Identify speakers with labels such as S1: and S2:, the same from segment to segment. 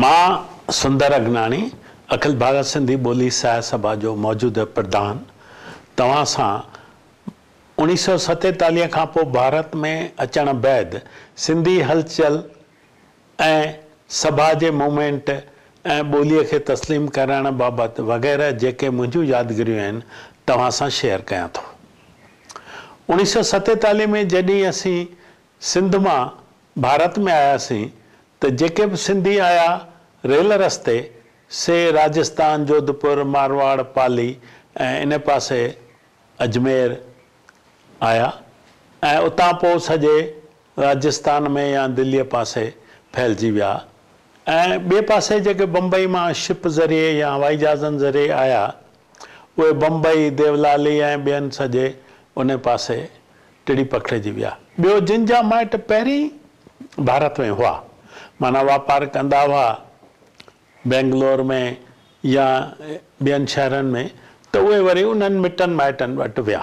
S1: مان سندر اگناڻي، اکل ڀارت سنڌي ٻولي ساهت سڀا جو موجوده پرڌان، توهان سان 1947 کان پوء ڀارت ۾ اچڻ بعد سنڌي هلچل ۽ سڀا جي موومينٽ ۽ ٻوليء کي تسليم ڪرائڻ بابت وغيره جيڪي منهنجون يادگيريون آهن، توهان سان شيئر ڪيان ٿو. 1947 ۾ جڏهن اسين سنڌ مان ڀارت ۾ آياسين ته جيڪي به سنڌي آيا ريل رستي، سي راجستان، جوڌپور، مارواڙ، پالي ۽ ان پاسي اجمير آيا ۽ اتان پوء سڄي راجستان ۾ يا دليء پاسي ڦهلجي ويا ۽ ٻئي پاسي جيڪي بمبئي مان شپ ذريعي يا هوائي جهازن ذريعي آيا، اهي بمبئي، ديولالي ۽ ٻين سڄي ان پاسي ٽڙي پکڙجي ويا. ٻيو جن جا مائٽ پهرين ڀارت ۾ هئا، معنيٰ واپار ڪندا هئا بينگلور ۾ يا ٻين شهرن ۾ ته اهي وري انهن مٽن مائٽن وٽ ويا.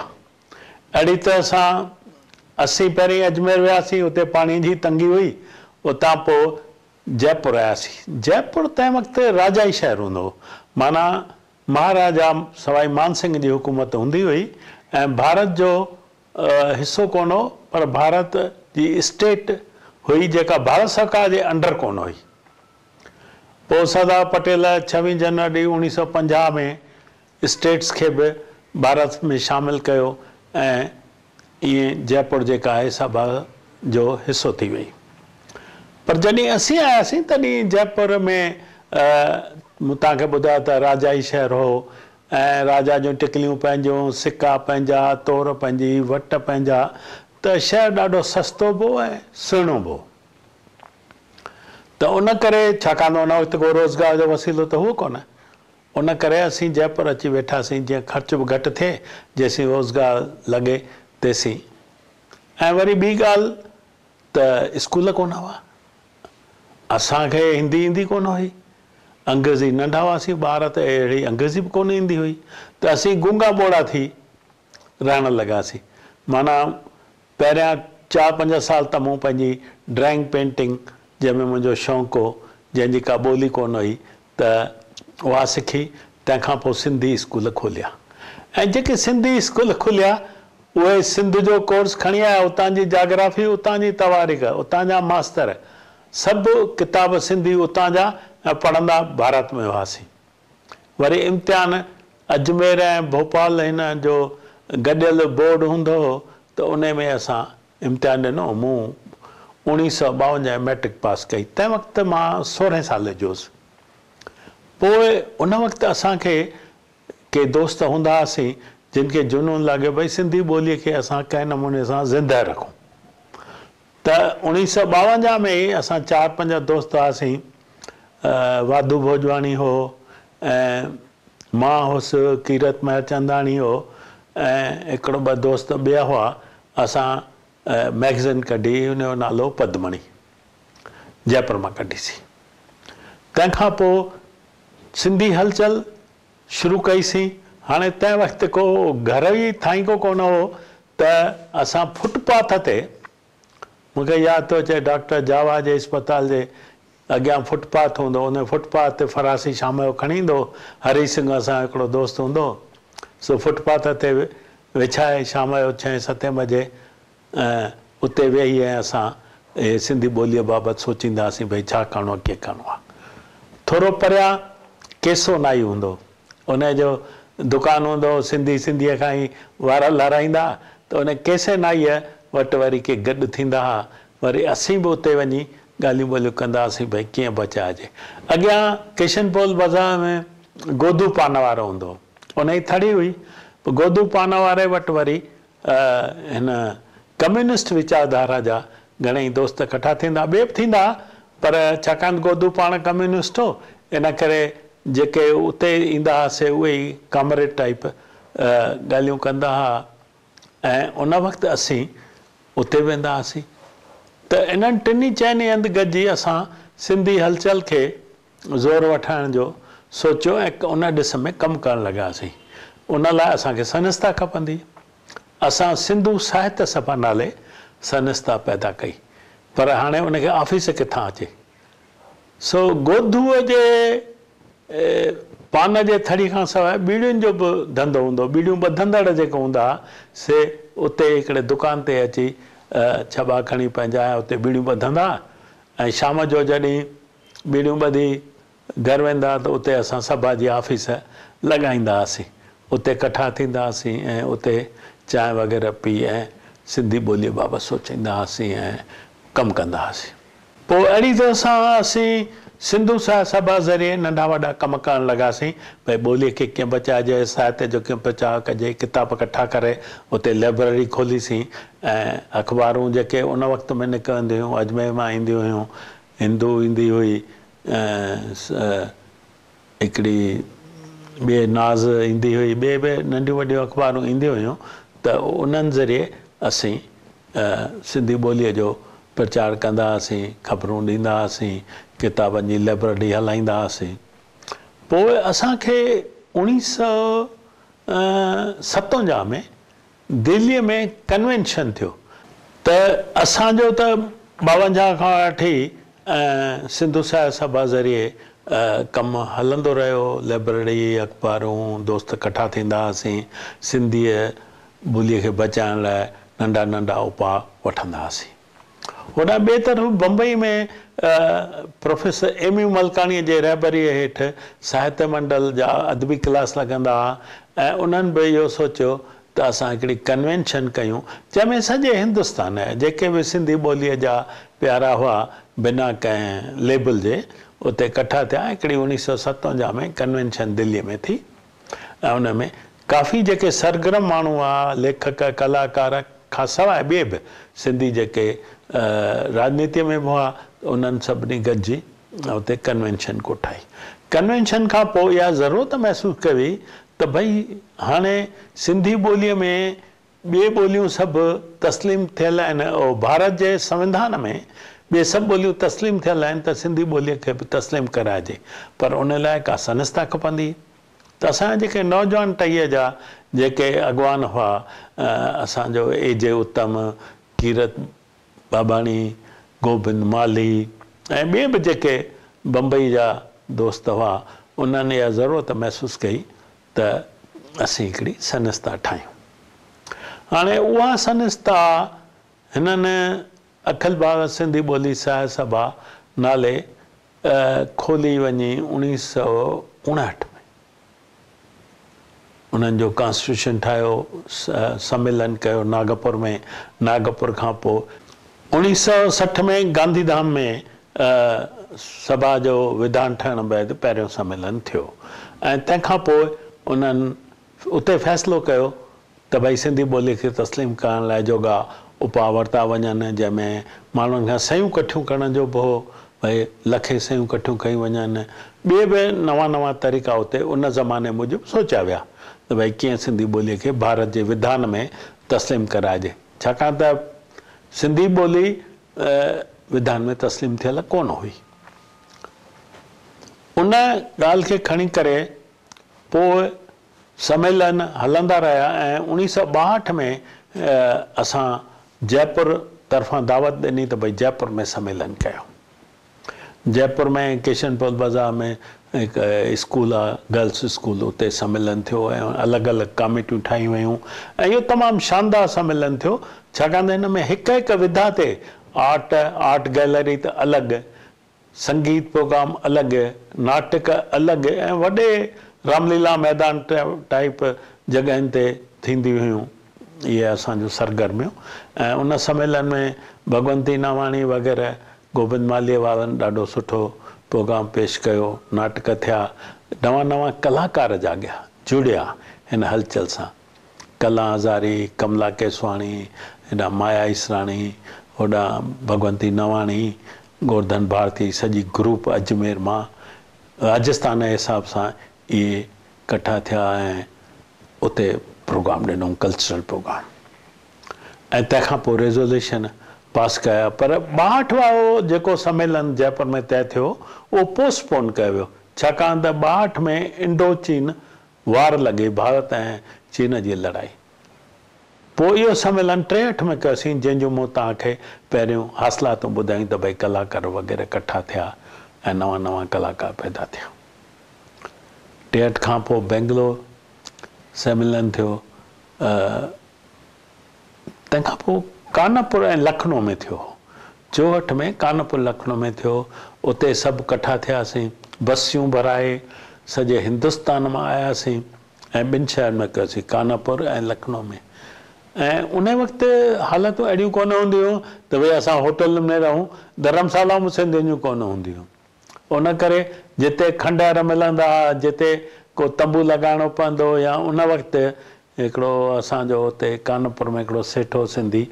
S1: اهڙي طرح سان اسين پهرين اجمير وياسين، اتي پاڻي جي تنگي هئي، اتان پوء جئپور آياسين. جئپور تنهن وقت راجائي شهر هوندو هو، معنيٰ مهاراجا سوائي مان سنگهه جي حڪومت هوندي هئي ۽ ڀارت جو حصو ڪونه هو پر ڀارت جي اسٽيٽ هئي جيڪا ڀارت سرڪار جي انڊر ڪونه هئي. پوء سردار پٽيل ڇويهه جنوري 1950 ۾ اسٽيٽس کي به ڀارت ۾ شامل ڪيو ۽ ائين جئپور جيڪا آهي سا ڀارت جو حصو ٿي وئي. پر جڏهن اسين آياسين تڏهن جئپور ۾ مون توهان کي ٻڌايو ته راجائي شهر هو ۽ راجا جون ٽڪليون پنهنجون، سڪا پنهنجا، تور پنهنجي، وٽ پنهنجا ته شهر ڏاڍو سستو به هو ۽ سهڻو به هو. ته ان ڪري ڇاڪاڻ ته ان وقت ڪو روزگار جو وسيلو ته هو ڪونه ان ڪري اسين جئپور اچي ويٺاسين جيئن خرچ به گهٽ ٿئي، جيسين روزگار لڳي تيسين. ۽ وري ٻي ڳالهه ته اسڪول ڪونه هئا. اسان کي هندي ايندي ڪونه هئي. انگريزي ننڍا هئاسين ٻار ته اهڙي انگريزي به ڪونه ايندي هئي ته اسين گونگا ٻوڙا ٿي رهڻ لڳاسين. معنيٰ پهريان چار پنج سال ته مون پنهنجي ڊرائنگ پينٽنگ جنهن ۾ منهنجو شوق هو، جنهن جي ڪا ٻولي ڪونه هئي ته اها سکي، تنهن کان پوء سنڌي اسڪول کوليا ۽ جيڪي سنڌي اسڪول کليا اهي سنڌ جو ڪورس کڻي آيا، اتان جي جاگرافي، اتان جي تواريخ، اتان جا ماستر، سڀ ڪتاب سنڌي اتان جا ۽ پڙهندا ڀارت ۾ هئاسين. وري امتحان اجمير ۽ ڀوپال هن جو گڏيل بورڊ هوندو هو ته انهي ۾ اسان امتحان ڏنو، مون 1952 ۾ مئٽرڪ پاس ڪئي، تنهن وقت مان سورهين سالي جو هوس. پوء ان وقت اسان کي ڪي دوست هوندا هئاسين، جن کي جنون لاڳيو ڀئي سنڌي ٻوليء کي اسان ڪنهن نموني سان زندهه رکون. ته 1952 ۾ ئي اسان چار پنج دوست هئاسين، واڌو ڀوڄواڻي هو ۽ مان هوس، ڪيرت مهرچنداڻي هو ۽ هڪڙو ٻه دوست ٻيا هئا، اسان مئگزين ڪڍي ان جو نالو پدمڻي جئپور مان ڪڍيسين. تنهن کان پوء سنڌي هلچل شروع ڪئيسين. هاڻي تنهن وقت ڪو گهر ئي ٿائينڪو ڪونه هو ته اسان فٽ پاٿ تي مون کي ياد ٿو اچي ڊاڪٽر جاوا جي اسپتال جي اڳيان فٽ پاٿ هوندو هو، ان فٽ پاٿ تي فراسي شام جو کڻي ايندو هو، هري سنگهه اسان جو هڪڙو دوست هوندو هو، سو فٽ پاٿ تي وڇائي شام جو ڇهين ستين بجي اتي ويهي ۽ اسان اهي سنڌي ٻوليء بابت سوچيندا هئاسين ڀئي ڇا ڪرڻو آهي ڪيئن ڪرڻو آهي. ٿورو پريان ڪيسو نائي هوندو هو، انهيء جو دڪان هوندو هو، سنڌي سنڌيء کان ئي وار لاهرائيندا ها ته ان ڪيسي نائيء وٽ وري ڪي گڏ ٿيندا ها، وري اسين به اتي وڃي ڳالهيون ٻولهيون ڪندا هئاسين ڀئي ڪيئن بچائجي. اڳيان ڪشن پول بازار ۾ گودو پان وارو هوندو هو، انهيء ٿڙي هئي، پوء گودو پان واري وٽ وري هن ڪميونسٽ ويچارڌارا جا گهڻيئي دوست ڪٺا ٿيندا، ٻئي به ٿيندا ها، پر ڇاڪاڻ ته گودو پاڻ ڪميونسٽ هو، ان ڪري جيڪي اتي ايندا ها سي اهي ئي ڪامريڊ ٽائيپ ڳالهيون ڪندا ها ۽ ان وقت اسين اتي ويندا هئاسين ته انهن ٽنهي چئن هنڌ گڏجي اسان سنڌي هلچل کي زور وٺائڻ جو سوچيو ۽ ان ڏس ۾ ڪم ڪرڻ لڳاسين. ان لاء اسان کي سنسٿا کپندي. اسان سنڌو ساهتيه سڀا نالي سنسٿا پيدا ڪئي. پر هاڻي ان کي آفيس ڪٿان اچي؟ سو گوڌوء جي پان جي ٿڙي کان سواء ٻيڙين جو به ڌنڌو هوندو هو. ٻيڙيون ٻڌندڙ جيڪي هوندا ها، سي اتي هڪڙي دڪان تي اچي ڇٻا کڻي پنهنجا ۽ اتي ٻيڙيون ٻڌندا ها ۽ شام جو جڏهن ٻيڙيون ٻڌي گهر ويندا ها ته اتي اسان سڀا جي آفيس لڳائيندا هئاسين. اتي ڪٺا ٿيندا هئاسين ۽ اتي چانهه وغيره پي ۽ سنڌي ٻوليء بابت سوچيندا هئاسين ۽ ڪم ڪندا هئاسين. پوء اهڙي طرح سان اسين سنڌو ساهت سڀا ذريعي ننڍا وڏا ڪم ڪرڻ لڳاسين، ڀئي ٻوليء کي ڪيئن بچائجي، ساهتيه جو ڪيئن پرچار ڪجي، ڪتاب ڪٺا ڪري اتي لئبرري کوليسين ۽ اخبارون جيڪي ان وقت ۾ نڪرنديون هيون، اجمير مان اينديون هيون، هندو ايندي هئي ۽ هڪڙي ٻي ناز ايندي هئي، ٻي به ننڍيون وڏيون اخبارون اينديون هيون ته انهن ذريعي اسين سنڌي ٻوليء جو پرچار ڪندا هئاسين، خبرون ڏيندا هئاسين، ڪتابن جي لئبرري هلائيندا هئاسين. پوء اسان کي اوڻيهه سؤ 57 ۾ دهليء ۾ ڪنوينشن ٿيو ته اسان جو ته 52 کان وٺي سنڌو ساهت سڀا ذريعي ڪم هلندو رهيو، لئبرري، اخبارون، دوست ڪٺا ٿيندا هئاسين، سنڌيء ٻوليء کي بچائڻ لاء ننڍا ننڍا اپاء وٺندا هئاسين. هوڏانهن ٻئي طرف بمبئي ۾ پروفيسر ايم يو ملڪاڻيء جي رهبريء هيٺ ساهتيه منڊل جا ادبي ڪلاس لڳندا هئا ۽ انهن به اهو سوچيو ته اسان هڪڙي ڪنوينشن ڪيون جنهن ۾ سڄي هندستان جا جيڪي به سنڌي ٻوليء جا پيارا هئا بنا ڪنهن ليبل جي اتي ڪٺا ٿيا ۽ هڪڙي 1957 ۾ ڪنوينشن دليء ۾ ٿي ۽ ان ۾ ڪافي جيڪي سرگرم ماڻهو هئا، ليکڪ، ڪلاڪار کان سواء ٻئي به سنڌي جيڪي راڄنيتيء ۾ به هئا، انهن سڀني گڏجي اتي ڪنوينشن ڪوٺائي. ڪنوينشن کان پوء اها ضرورت محسوس ڪئي وئي ته ڀئي هاڻي سنڌي ٻوليء ۾ ٻئي ٻوليون سڀ تسليم ٿيل آهن، ڀارت جي سنوڌان ۾ ٻئي سڀ ٻوليون تسليم ٿيل آهن ته سنڌي ٻوليء کي به تسليم ڪرائجي پر ان لاء ڪا سنسٿا کپندي ته اسان جا جيڪي نوجوان ٽهيء جا جيڪي اڳواڻ هئا اسان جو اي جي اتم، ڪيرت ٻاٻاڻي، گوبند مالهي ۽ ٻئي به جيڪي بمبئي جا دوست هئا انهن اها ضرورت محسوس ڪئي ته اسين هڪڙي سنسٿا ٺاهيون. هاڻي اها سنسٿا هنن اکل ڀارت سنڌي ٻولي ساهت سڀا نالي کولي وڃي 1959 ۾. انهن جو ڪانسٽيٽيوشن ٺاهيو، سميلن ڪيو ناگپور ۾، ناگپور کان پوء 1960 ۾ گانڌيڌام ۾ سڀا جو وڌان ٺهڻ بعد پهريون سميلن ٿيو ۽ تنهن کان پوء انهن اتي فيصلو ڪيو ته ڀئي سنڌي ٻولي کي تسليم ڪرڻ لاء جوڳا اپاء ورتا وڃن جنهن ۾ ماڻهن کان صحيحون ڪٺيون ڪرڻ جو به هو ڀئي لکين صحيحون ڪٺيون ڪيون وڃن ٻئي به نوان نوان طريقا اتي ان زماني موجب سوچيا ويا ته ڀئي ڪيئن سنڌي ٻولي کي ڀارت جي وڌان ۾ تسليم ڪرائجي ڇاڪاڻ ته سنڌي ٻولي وڌان ۾ تسليم ٿيل ڪونه هئي. ان ڳالهه کي کڻي ڪري پوء سميلن هلندا رهيا ۽ 1962 ۾ اسان جئپور طرفان دعوت ڏني ته ڀئي جئپور ۾ سميلن ڪيو. جئپور ۾ ڪشن پول بازار ۾ هڪ اسڪول آ گرلس اسڪول اتي سميلن ٿيو ۽ الڳ الڳ ڪاميٽيون ٺاهيون ويون ۽ اهو تمام شاندار سميلن ٿيو ڇاڪاڻ ته هن ۾ هڪ هڪ وڌا تي آرٽ، آرٽ گئلري ته الڳ، سنگيت پروگرام الڳ، ناٽڪ الڳ ۽ وڏي رام ليلا ميدان ٽائيپ جڳهين تي ٿينديون هيون اهي اسان جون سرگرميون ۽ ان سميلن ۾ ڀڳونتي ناواڻي وغيره گوبند مالهيء وارن ڏاڍو سٺو پروگرام پيش ڪيو، ناٽڪ ٿيا، نوان نوان ڪلاڪار جاڳيا، جڙيا هن هلچل سان. ڪلا هزاري، ڪملا ڪيسواڻي، هيڏانهن مايا ايسراڻي، هوڏانهن ڀڳونتي نواڻي، گورڌن ڀارتي، سڄي گروپ اجمير مان راجسٿان جي حساب سان اهي ڪٺا ٿيا ۽ اتي پروگرام ڏنائون ڪلچرل پروگرام. ۽ تنهن کان پوء ريزوليشن پاس ڪيا پر 62 وارو جيڪو سميلن جئپور ۾ طئي ٿيو اهو پوسٽ پون ڪيو ويو ڇاڪاڻ ته 62 ۾ انڊو چين وار لڳي ڀارت ۽ چين جي لڙائي پوء اهو سميلن 63 ۾ ڪيوسين جنهن جون مون توهان کي پهريون حاصلاتون ٻڌايون ته ڀئي ڪلاڪار وغيره ڪٺا ٿيا. ۽ نوان نوان ڪلاڪار پيدا ٿيا. 63 کان پوء بينگلور سميلن ٿيو. تنهن کان پوء ڪانپور ۽ لکنو ۾ ٿيو هو. 64 ۾ ڪانپور لکنو ۾ ٿيو. اتي سڀ ڪٺا ٿياسين. بسيون ڀرائي سڄي هندستان مان آياسين ۽ ٻن شهرن ۾ ڪيوسين، ڪانپور ۽ لکنو ۾. ۽ ان وقت حالتون اهڙيون ڪونه هونديون هيون ته ڀئي اسان هوٽلن ۾ رهون. ڌرمشالائون به سنڌين جون ڪونه هونديون هيون. ان ڪري جتي کنڊهر ملندا ها، جتي ڪو تنبو لڳائڻو پوندو هو يا ان وقت هڪڙو اسان جو اتي ڪانپور ۾ هڪڙو سيٺ هو سنڌي،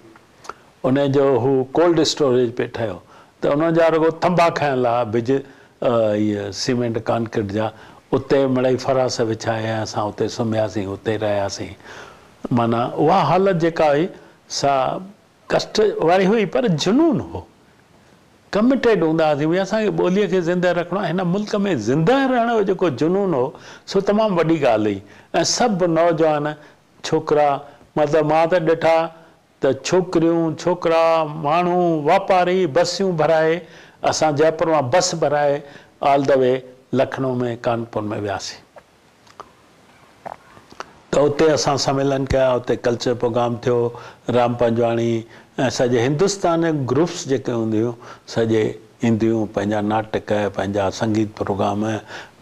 S1: ان جو هو ڪولڊ اسٽوريج پئي ٺهيو ته ان جا رڳو ٿنڀا کنيل ها بج اهي سيمينٽ ڪانڪريٽ جا، اتي مڙئي فراس وڇائي ۽ اسان اتي سمهياسين، اتي رهياسين. معنيٰ اها حالت جيڪا هئي سا ڪشٽ واري هئي پر جنون هو. ڪمٽيڊ هوندا هئاسين ڀئي اسان کي ٻوليء کي زنده رکڻو آهي. هن ملڪ ۾ زنده رهڻ جو جيڪو جنون هو سو تمام وڏي ڳالهه هئي ۽ سڀ نوجوان ڇوڪرا مطلب مان ته ڏٺا ته ڇوڪريون، ڇوڪرا، ماڻهو، واپاري بسيون ڀرائي اسان جئپور مان بس ڀرائي آل the V Lucknow ۾ Kanpur ۾ وياسين. ته اتي اسان سميلن ڪيا، اتي ڪلچر پروگرام ٿيو، رام پنجواڻي ۽ سڄي هندستان جون گروپس جيڪي هونديون هيون سڄي اينديون هيون پنهنجا ناٽڪ، پنهنجا سنگيت پروگرام،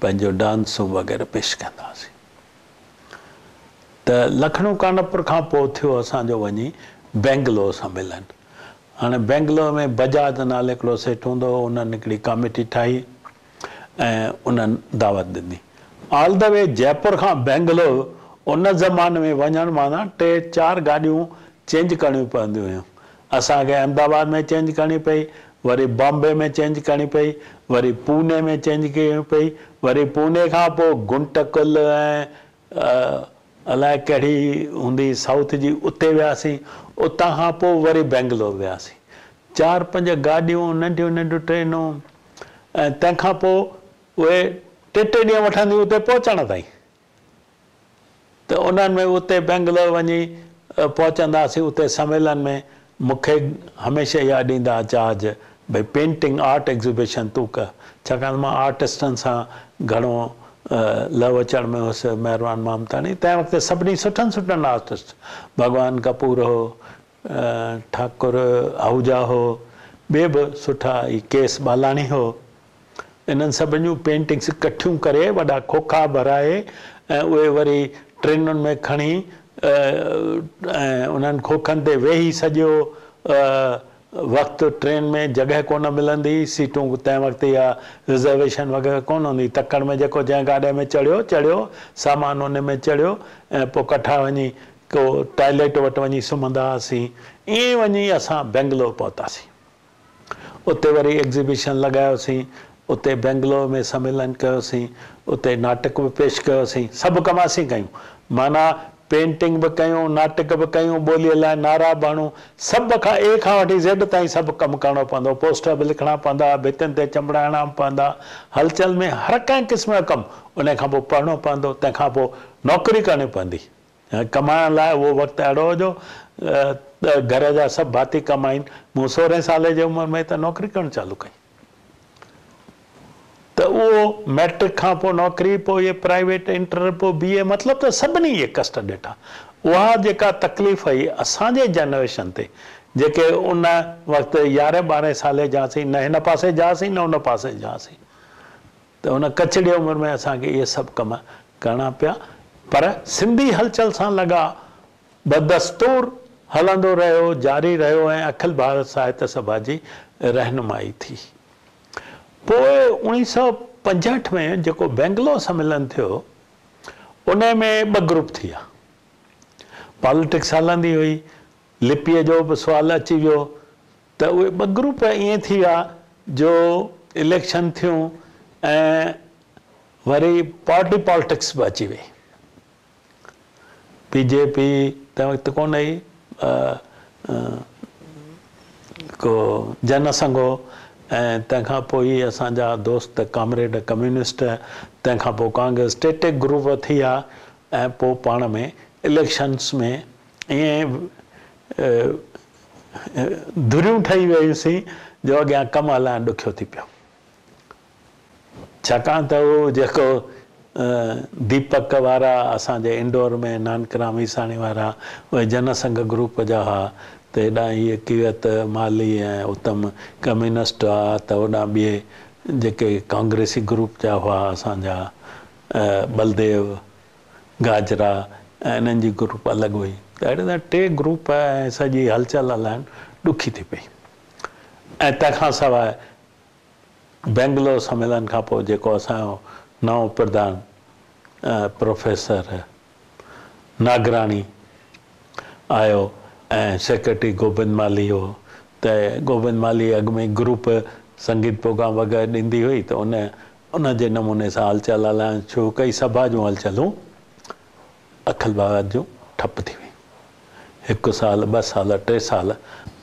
S1: پنهنجو ڊانسون وغيره پيش ڪندا هئاسين. ته لکنو ڪانپور کان پوء ٿيو اسان جو وڃي بينگلور سميلن. هاڻي بينگلور ۾ بجاج نالي هڪڙو سيٺ هوندو هو، انهن هڪڙي ڪاميٽي ٺاهي. ۽ انهن دعوت ڏني. آل the V Jaipur کان بينگلور ان زماني ۾ وڃڻ معنيٰ ٽي چار گاڏيون چينج ڪرڻيون پونديون هيون. اسان کي احمد آباد ۾ چينج ڪرڻي پئي، وري بامبي ۾ چينج ڪرڻي پئي، وري پوني ۾ چينج ڪرڻي پئي، وري پوني کان پوء گنٽڪل ۽ الائي ڪهڙي هوندي سائوٿ جي اتي وياسين، اتان کان پوء وري بينگلور وياسين. چار پنج گاڏيون، ننڍيون ننڍيون ٽرينون. ۽ تنهن کان پوء اهي ٽي ٽي ڏينهن وٺنديون اتي پهچڻ تائين ته انهن ۾ اتي بينگلور وڃي پهچنداسين اتي سميلن ۾ مون کي هميشه اها ڏيندا چارج ڀئي پينٽنگ آرٽ ايگزيبيشن تون ڪر ڇاڪاڻ ته مان آرٽسٽن سان گهڻو لهه وچڙ ۾ هوس مهروان مامتاڻي تنهن وقت سڀني سٺن سٺن آرٽسٽ ڀڳوان ڪپور هو ٺاڪر آهوجا هو، ٻي به سٺا هي ڪي ايس ٻالاڻي هو. انهن سڀن جون پينٽنگس ڪٺيون ڪري وڏا کوکا ڀرائي ۽ اهي وري ٽرينن ۾ کڻي ۽ انهن کوکن تي ويهي سڄو وقت ٽرين ۾ جڳهه ڪونه ملندي هئي، سيٽون تنهن وقت اها رزرويشن وغيره ڪونه هوندي هئي، تڪڙ ۾ جيڪو جنهن گاڏي ۾ چڙهيو چڙهيو، سامان ان ۾ چڙهيو ۽ پوء ڪٺا وڃي ڪو ٽائليٽ وٽ وڃي سمهندا هئاسين. ائين وڃي اسان بينگلور پهتاسين. اتي وري ايگزيبيشن لڳايوسين. اتي بينگلور ۾ سميلن ڪيوسين. اتي ناٽڪ به پيش ڪيوسين. سڀ ڪم اسين ڪيون. معنيٰ پينٽنگ به ڪيون، ناٽڪ به ڪيون، ٻوليء لاء نعرا به هڻون. سڀ کان اي کان وٺي زيڊ تائين سڀ ڪم ڪرڻو پوندو. پوسٽر به لکڻا پوندا، ڀتين تي چنبڙائڻا به پوندا. هلچل ۾ هر ڪنهن قسم جو ڪم. انهيء کان پوء پڙهڻو پوندو، تنهن کان پوء نوڪري ڪرڻي پوندي. ڪمائڻ لاء اهو وقت اهڙو هو جو گهر جا سڀ ڀاتي ڪمائين. مون سورهين سالي جي عمر ۾ ته نوڪري ڪرڻ چالو ڪئي. ته اهو مئٽرڪ کان پوء نوڪري، پوء اهي پرائيويٽ، انٽر، پوء بي اي مطلب ته سڀني اهي ڪشٽ ڏٺا. اها جيڪا تڪليف هئي اسان جي جنريشن تي جيڪي ان وقت يارهين ٻارهين سالي جا هئاسين، نه هن پاسي جا هئاسين نه ان پاسي جا هئاسين. ته ان ڪچڙي عمر ۾ اسان کي اهي سڀ ڪم ڪرڻا پيا پر سنڌي هلچل سان لڳاء بدستور هلندو رهيو، جاري رهيو ۽ اکل ڀارت ساهتيه سڀا جي رهنمائي ٿي. پوء 1965 ۾ جيڪو بينگلور سميلن ٿيو، انهي ۾ ٻه گروپ ٿي ويا. پاليٽڪس هلندي هئي، لپيء جو به سوال اچي ويو ته اهي ٻه گروپ ائين ٿي ويا جو اليڪشن ٿيون ۽ وري پارٽي پالٽڪس به اچي وئي. بي جي پي تنهن وقت ڪونه هئي، ڪو جن سنگهه هو ۽ تنهن کان پوء هي اسان جا دوست ڪامريڊ ڪميونسٽ، تنهن کان پوء ڪانگريس، ٽي ٽي گروپ ٿي ويا ۽ پوء پاڻ ۾ اليڪشنس ۾ ائين ڌريون ٺهي ويون سين جو اڳيان ڪم هلائڻ ڏکيو ٿي پيو. ڇاڪاڻ ته هو جيڪو ديپڪ وارا اسان جي انڊور ۾ نانڪرام عيساڻي وارا اهي جن سنگهه گروپ جا هئا ته هيڏانهن هيء ڪيرت مالهي ۽ اتم ڪميونسٽ هئا ته هوڏانهن ٻئي جيڪي ڪانگريسي گروپ جا هئا اسان جا ٻلديو گاجرا ۽ انهن جي گروپ الڳ هئي ته اهڙي طرح ٽي گروپ ۽ سڄي هلچل هلائڻ ڏکي ٿي پئي ۽ تنهن کان سواء بينگلور سميلن کان پوء جيڪو اسان جو نئون پرڌان پروفيسر ناگراڻي آيو ۽ سيڪريٽري گوبند مالهي هو ته گوبند مالهي اڳ ۾ گروپ سنگيت پروگرام وغيره ڏيندي هئي ته ان ان جي نموني سان هلچل هلائڻ شروع ڪئي سڀا جون هلچلون اکل ڀارت جون ٺپ ٿي ويون. هڪ سال، ٻه سال، ٽي سال.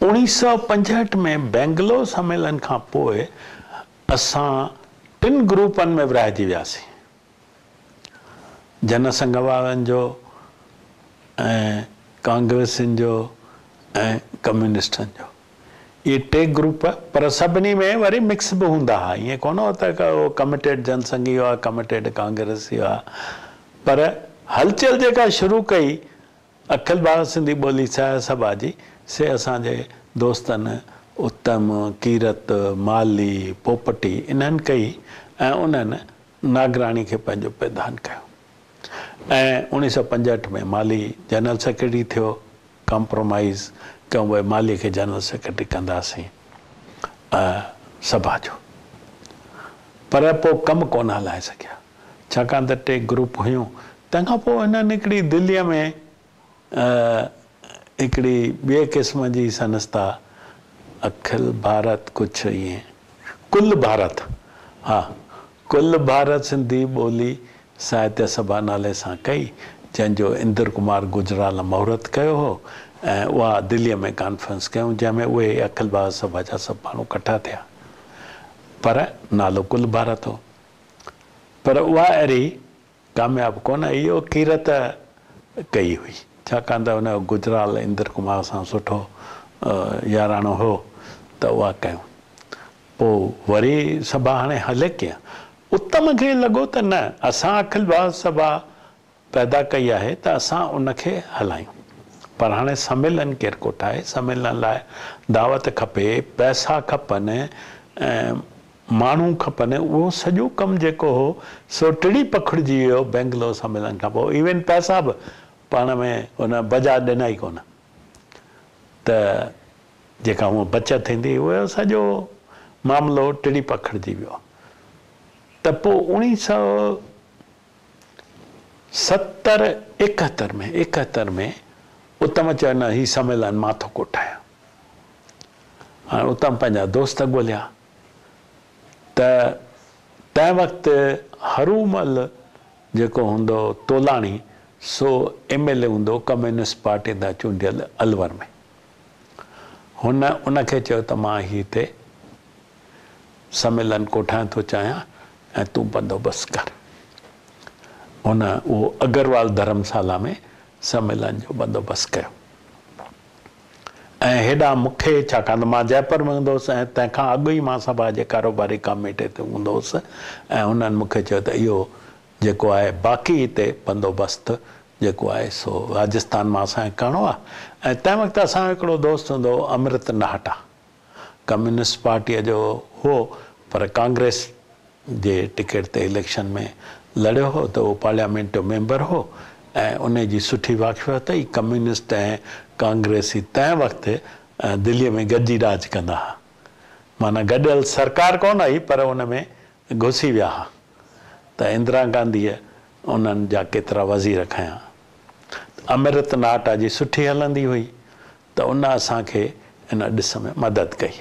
S1: 1965 ۾ بينگلور سميلن کان پوء اسان ٽن گروپن ۾ ورهائجي وياسين. جن سنگهه وارن جو ۽ ڪانگريسين جو ۽ ڪميونسٽن جو. اهي ٽي گروپ پر سڀني ۾ وري مڪس به هوندا ها. ائين ڪونه هو ته ڪو ڪميٽيڊ جن سنگهي هئا، ڪميٽيڊ ڪانگريسي هئا. پر هلچل جيڪا شروع ڪئي اکل ڀارت سنڌي ٻولي ساهتيه سڀا جي، سي اسان جي دوستن اتم، ڪيرت، مالهي، پوپٽي انهن ڪئي ۽ انهن ناگراڻي کي پنهنجو پرڌان ڪيو ۽ 1965 ۾ مالهي جنرل سيڪريٽري ٿيو. ڪمپرومائيز ڪيون ڀئي مالهي کي جنرل سيڪريٽري ڪنداسين سڀا جو پر پوء ڪم ڪونه هلائي سگهيا ڇاڪاڻ ته ٽي گروپ هيون تنهن کان پوء هنن هڪڙي دليء ۾ هڪڙي ٻئي قسم جي سنسٿا اکل ڀارت ڪجهه ائين ڪل ڀارت ها ڪل ڀارت سنڌي ٻولي ساهتيه سڀا نالي سان ڪئي، جنهن جو اندر ڪمار گجرال مهورت ڪيو هو ۽ اها دليء ۾ ڪانفرنس ڪيائون، جنهن ۾ اهي اکل ڀارت سڀا جا سڀ ماڻهو ڪٺا ٿيا. پر نالو ڪل ڀارت هو. پر اها اهڙي ڪامياب ڪونه هئي، اهو ڪيرت ڪئي هئي، ڇاڪاڻ ته ان جو گجرال اندر ڪمار سان سٺو ياراڻو هو ته اها ڪيائون. پوء وري سڀا هاڻي هلي ڪيئن؟ اتم کي لڳو ته نه، اسان اکل ڀارت سڀا پيدا ڪئي آهي ته اسان ان کي هلايون. پر هاڻي سميلن ڪير ڪوٺائي؟ سميلن لاء دعوت کپي، پئسا کپن ۽ ماڻهو کپن. اهو سڄو ڪم جيڪو هو سو ٽڙي پکڙجي ويو بينگلور سميلن کان پوء. ايون پئسا به پاڻ ۾ ان بجاج ڏنا ئي ڪونه ته جيڪا هونء بچت ٿيندي اهو سڄو معاملو ٽڙي پکڙجي ويو ته پوء اوڻيهه سؤ ستر ايڪهتر ۾ ايڪهتر ۾ اتم چيو نه هي سميلن مان ٿو ڪوٺايان. هاڻي اتم پنهنجا دوست ڳوليا ته تنهن وقت هرومل جيڪو هوندو تولاڻي سو ايم ايل اي هوندو ڪميونسٽ پارٽي تان چونڊيل الور ۾. هن ان کي چيو ته مان هي هتي سميلن ڪوٺائڻ ٿو چاهيان ۽ تون بندوبست ڪر. هن اهو اگروال ڌرمسالا ۾ سميلن جو بندوبست ڪيو ۽ هيڏانهن مون کي ڇاڪاڻ ته مان جئپور ۾ هوندو هوس ۽ تنهن کان اڳ ئي مان سڀا جي ڪاروباري ڪاميٽي تي هوندو هوس ۽ هنن مون کي چيو ته اهو جيڪو آهي باقي هتي بندوبست جيڪو آهي سو راجستان مان اسان کي ڪرڻو آهي ۽ تنهن وقت اسان جو هڪڙو دوست هوندو هو امرت ناهٽا ڪميونسٽ پارٽيء جو هو پر ڪانگريس جي ٽڪيٽ تي اليڪشن ۾ لڙيو هو ته اهو پارليامينٽ جو ميمبر هو ۽ انهي جي سٺي واقفيت هئي ڪميونسٽ ۽ ڪانگريسي تنهن وقت دليء ۾ گڏجي راڄ ڪندا ها معنيٰ گڏيل سرڪار ڪونه هئي پر ان ۾ گهسي ويا ها ته اندرا گانڌيء انهن جا ڪيترا وزير کنيا. امرت ناهٽا جي سٺي هلندي هئي ته ان اسان کي ان ڏس ۾ مدد ڪئي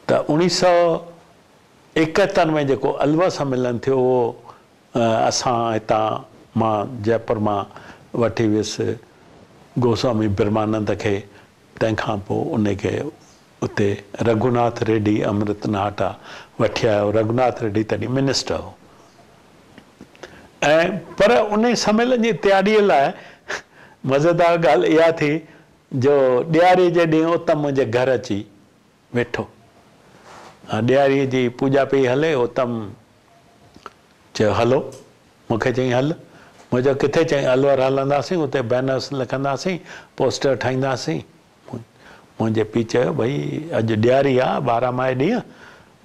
S1: ته اوڻيهه سؤ ايڪهتر ۾ جيڪو الور سميلن ٿيو اهو اسان هتان مان جئپور مان وٺي ويس گوسوامي برهمانند کي تنهن کان پوء ان کي اتي رگهوناٿ ريڊي امرت ناهٽا وٺي آيو. رگهوناٿ ريڊي تڏهن منسٽر هو ۽ پر انهي سميلن جي تياريء لاء مزيدار ڳالهه اها ٿي جو ڏياريء جي ڏينهن اتم منهنجي گهر اچي ويٺو. ڏياريء جي پوڄا پئي هلي، اتم چيو هلو، مون کي چيائين هل، مون چيو ڪٿي؟ چيائين الور هلنداسين، اتي بينرس لکنداسين، پوسٽر ٺاهينداسين. منهنجي پيء چيو ڀئي اڄ ڏياري آ، 12 مائي ڏينهن،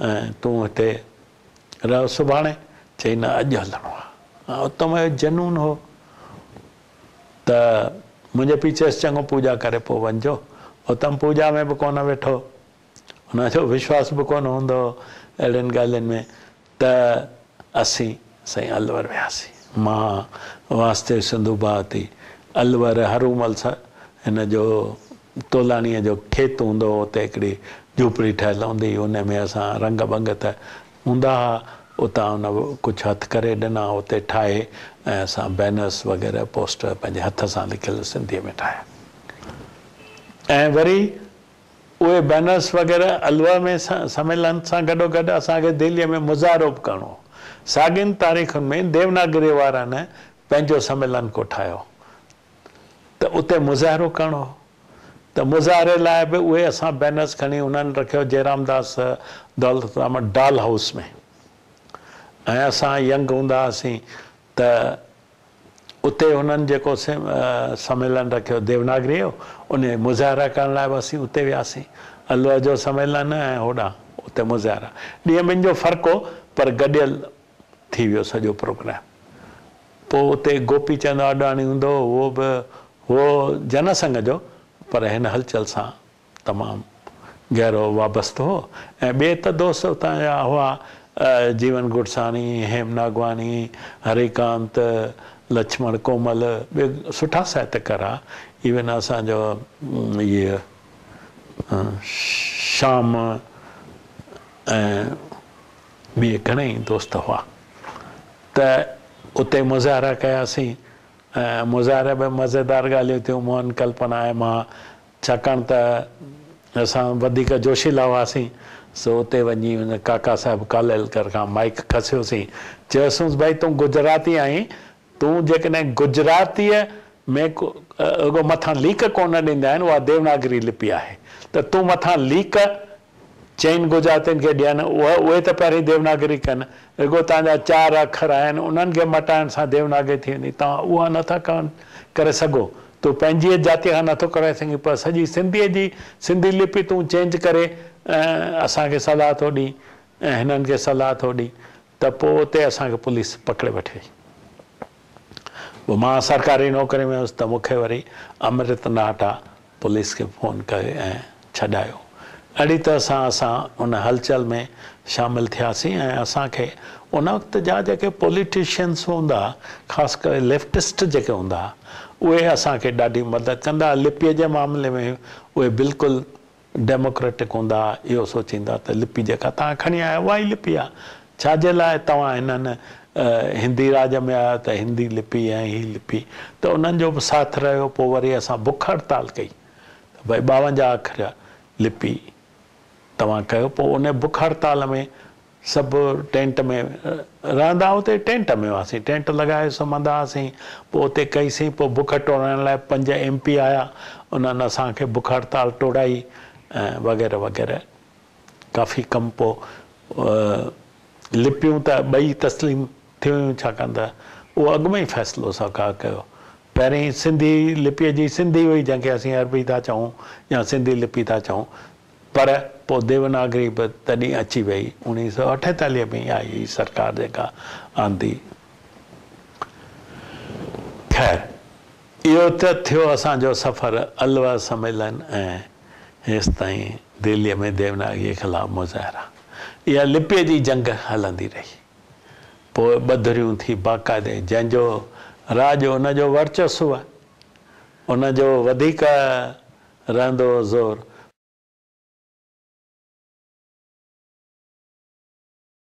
S1: ۽ تون هتي رهه سڀاڻي. چيائين نه اڄ هلڻو آ. اتم جو جنون هو ته منهنجي پيء چيس چڱو پوڄا ڪري پوء وڃجو. اتم پوڄا ۾ به ڪونه ويٺو. هن جو وشواس به ڪونه هوندو هو اهڙين ڳالهين ۾ ته اسين سائين الور وياسين. مان واسديو سنڌو ڀارتي الور هرومل هن جو تولاڻيء جو کيت هوندو هو اتي هڪڙي جهوپڙي ٺهيل هوندي هئي ان ۾ اسان رنگ ٻنگ ته هوندا ها اتان هن ڪجهه هٿ ڪري ڏنا اتي ٺاهي ۽ اسان بينرس وغيره پوسٽر پنهنجي هٿ سان لکيل سنڌيء ۾ ٺاهيا ۽ وري اهي بينرس وغيره الور ۾ سميلن سان گڏوگڏ اسان کي دهليء ۾ مظاهرو به ڪرڻو هو. ساڳين تاريخن ۾ ديوناگريء وارن پنهنجو سميلن ڪوٺايو ته اتي مظاهرو ڪرڻو هو ته مظاهري لاء به اهي اسان بينرس کڻي انهن رکيو جيرامداس دولت رام ڊال هائوس ۾ ۽ اسان ينگ هوندا هئاسين ته اتي هنن جيڪو سميلن رکيو ديوناگريء جو، انهيء مظاهرا ڪرڻ لاء به اسين اتي وياسين. الور جو سميلن ۽ هوڏانهن اتي مظاهرا. ڏينهن ٻن جو فرق هو، پر گڏيل ٿي ويو سڄو پروگرام. پوء اتي گوپي چند آڏواڻي هوندو هو، اهو به هو جن سنگهه جو، پر هن هلچل سان تمام گهرو وابسته هو ۽ ٻئي ته دوست اتان جا هئا، جيون گڙساڻي، هيم ناگواڻي، هريڪانت، لڇمڻ ڪومل، ٻئي سٺا ساهتڪار ها، ايون اسان جو هيء شام ۽ ٻئي گهڻئي دوست هئا ته اتي مظاهرا ڪياسين ۽ مظاهري ۾ مزيدار ڳالهيون ٿيون، موهن ڪلپنا ۽ مان ڇاڪاڻ ته اسان وڌيڪ جوشيلا هئاسين، سو اتي وڃي ان ڪاڪا صاحب ڪاليلڪر کان مائيڪ کسيوسين. چيوسونس ڀائي تون گجراتي آهين، تون جيڪڏهن گجراتيء ۾ رڳو مٿان ليڪ ڪونه ڏيندا آهن، اها ديوناگري لپي آهي ته تون مٿان ليڪ چئن گجراتين کي ڏين، اهي ته پهرين ديوناگري ڪن، رڳو توهان جا چار اکر آهن، انهن کي مٽائڻ سان ديوناگري ٿي ويندي، توهان اها نه ٿا ڪري سگهو، تون پنهنجيء جاتيء کان نه ٿو ڪرائي سگهين، پر سڄي سنڌيء جي سنڌي لپي تون چينج ڪري اسان کي صلاح ٿو ڏين ۽ هنن کي صلاح ٿو ڏين ته پوء اتي اسان کي پوليس پڪڙي وٺي وئي. پوء مان سرڪاري نوڪري ۾ هيس ته مون کي وري امرت ناهٽا پوليس کي فون ڪئي ۽ ڇڏايو. اهڙي طرح سان اسان ان هلچل ۾ شامل ٿياسين ۽ اسان کي ان وقت جا جيڪي پوليٽيشنس هوندا خاص ڪري ليفٽسٽ جيڪي هوندا اهي اسان کي ڏاڍي مدد ڪندا. لپيء جي معاملي ۾ اهي بلڪل ڊيموڪريٽڪ هوندا اهو سوچيندا ته لپي جيڪا توهان کڻي آيا اها ئي لپي آهي ڇا جي لاء توهان هنن هندي راڄ ۾ آيو ته هندي لپي ۽ هي لپي ته انهن جو به ساٿ رهيو پوء وري اسان بک هڙتال ڪئي ته ڀئي 52 اکر لپي توهان ڪيو پوء ان بک هڙتال ۾ سڀ ٽينٽ ۾ رهندا اتي ٽينٽ ۾ هئاسين ٽينٽ لڳائي سمهندا هئاسين پوء اتي ڪئيسين پوء بک ٽوڙائڻ لاء پنج ايم پي آيا انهن اسان کي بک هڙتال ٽوڙائي ۽ وغيره وغيره ڪافي ڪم پوء لپيون ته ٻئي تسليم ٿيون هيون ڇاڪاڻ ته اهو اڳ ۾ ئي فيصلو سرڪار ڪيو پهرين سنڌي لپيء جي سنڌي هئي جنهن کي اسين عربي ٿا چئون يا سنڌي لپي ٿا چئون پر پوء ديوناگري به تڏهن اچي وئي. 1948 ۾ ئي آئي هئي سرڪار جيڪا آندي. خير اهو ته ٿيو اسان جو سفر الور سميلن ۽ هيستائين دهليء ۾ ديوناگريء خلاف مظاهرا. اها لپيء جي جنگ هلندي رهي. پوء ٻه ڌريون ٿي باقاعدي جنهن جو راڄ ان جو ورچسو ان جو وڌيڪ رهندو هو زور.